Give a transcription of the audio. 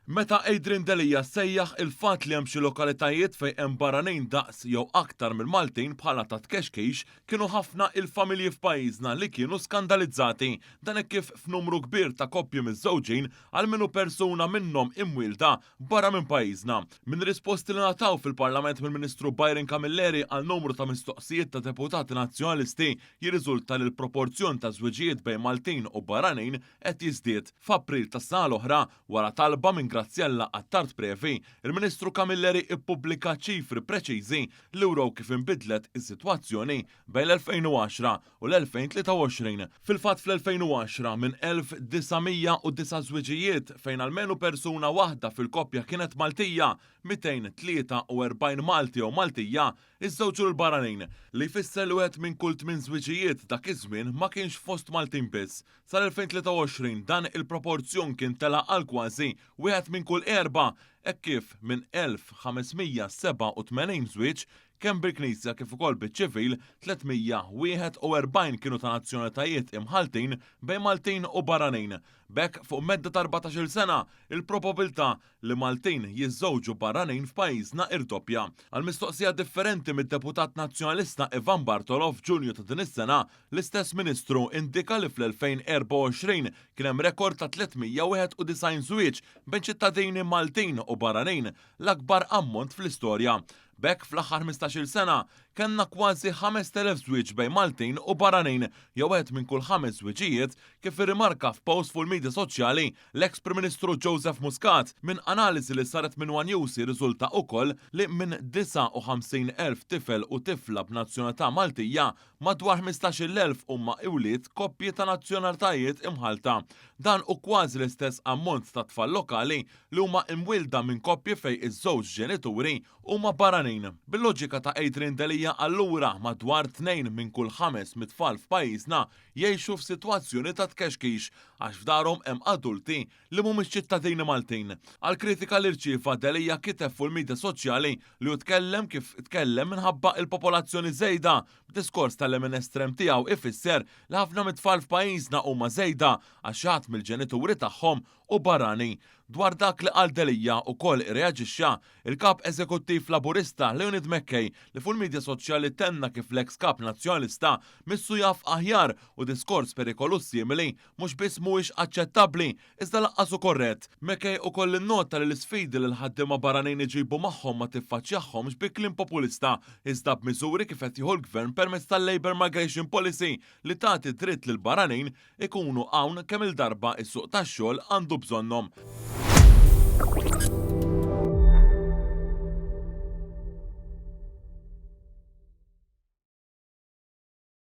Meta Adrian Delia sejjaħ il-fatt li hemm xi lokalitajiet fejn hemm barranin daqs jew aktar mill-Maltin bħala ta' tkexkix, kienu ħafna il-familji f'pajjiżna li kienu skandalizzati. Dan hekk kif f'numru kbir ta' koppji miżżewġin, almenu persuna minnhom imwielda barra minn pajjiżna. Minn risposti li ngħataw fil-Parlament mill-Ministru Byron Camilleri għal numru ta' mistoqsijiet ta' deputati Nazzjonalisti jirriżulta li l-proporzjon ta' żwiġijiet bejn Maltin u barranin qed jiżdied. F'April tas-sena l-oħra, wara talba minn Graziella Attard Previ, il-Ministru Camilleri ippubblika ċifri preċiżi li wrew kif inbidlet is-sitwazzjoni bejn l-2010 u l-2023. Fil-fatt fl-2010, minn 1,909 żwiġijiet fejn almenu persuna waħda fil-koppja kienet Maltija, 243 Malti jew Maltija Iżżewġu lill-barranin, li jfisser li wieħed minn kull tmien żwiġijiet dak iż-żmien ma kienx fost Maltin biss. Sal-2023 dan il-proporzjon kien tela' għal kważi wieħed minn kull erbgħa, hekk kif minn 1,587 żwieġ, kemm bil-Knisja kif ukoll biċ-ċivil, 341 kienu ta' nazzjonalitajiet imħalltin bejn Maltin u barranin. B'hekk, fuq medda ta' 14-il sena, il-probabilità li Maltin jiżżewġu barranin f'pajjiżna irdoppja. Għal mistoqsija differenti mid-Deputat Nazzjonalista Ivan Bartolo f'Ġunju ta' din is-sena, l-istess Ministru indika li fl-2024 kien hemm rekord ta' 391 żwieġ bejn ċittadini Maltin u barranin, l-akbar ammont fl-istorja. B'hekk fl-aħħar 15-il sena kellna kważi 5,000 żwieġ bejn Maltin u barranin jew wieħed minn kull ħames żwiġijiet kif irrimarka f'post fuq il-midja soċjali l-eks Prim Ministru Joseph Muscat. Minn analiżi li saret minn one News jirriżulta ukoll li minn 59,000 tifel u tifla b'nazzjonalità Maltija, madwar 15,000 huma wlied koppji ta' nazzjonalitajiet imħallta. Dan hu kważi l-istess ammont ta' tfal lokali li huma imwielda minn koppji fejn iż-żewġ ġenituri huma barranin. Bil-loġika ta' Adrian Delia allura madwar tnejn minn kull ħames mit-tfal f'pajjiżna jgħixu f'sitwazzjoni ta' tkexkix għax f'darhom hemm adulti li mhumiex ċittadini Maltin. Għall-kritika li rċieva Delia kiteb fuq il-midja soċjali li hu tkellem kif tkellem minħabba il-popolazzjoni żejda, b'diskors tal-lemin estrem tiegħu ifisser li ħafna mit-tfal f'pajjiżna huma żejda għax xi ħadd mill-ġenituri tagħhom hu barrani. Dwar dak li qal Delia ukoll irreaġixxa il-Kap Eżekuttiv Laburista Leonid McKay li fuq il-midja soċjali tenna kif l-eks Kap Nazzjonalista missu jaf aħjar u diskors perikoluż simili mhux biss mhuwiex aċċettabbli iżda lanqas hu korrett. McKay ukoll innota li l-isfidi li l-ħaddiema barranin iġibu magħhom ma tiffaċċjahomx bi kliem populista iżda b'miżuri kif qed jieħu l-Gvern permezz tal-Labour Migration Policy li tagħti dritt lill-barranin ikunu hawn kemm-il darba s-suq tax-xogħol għandu bżonnhom.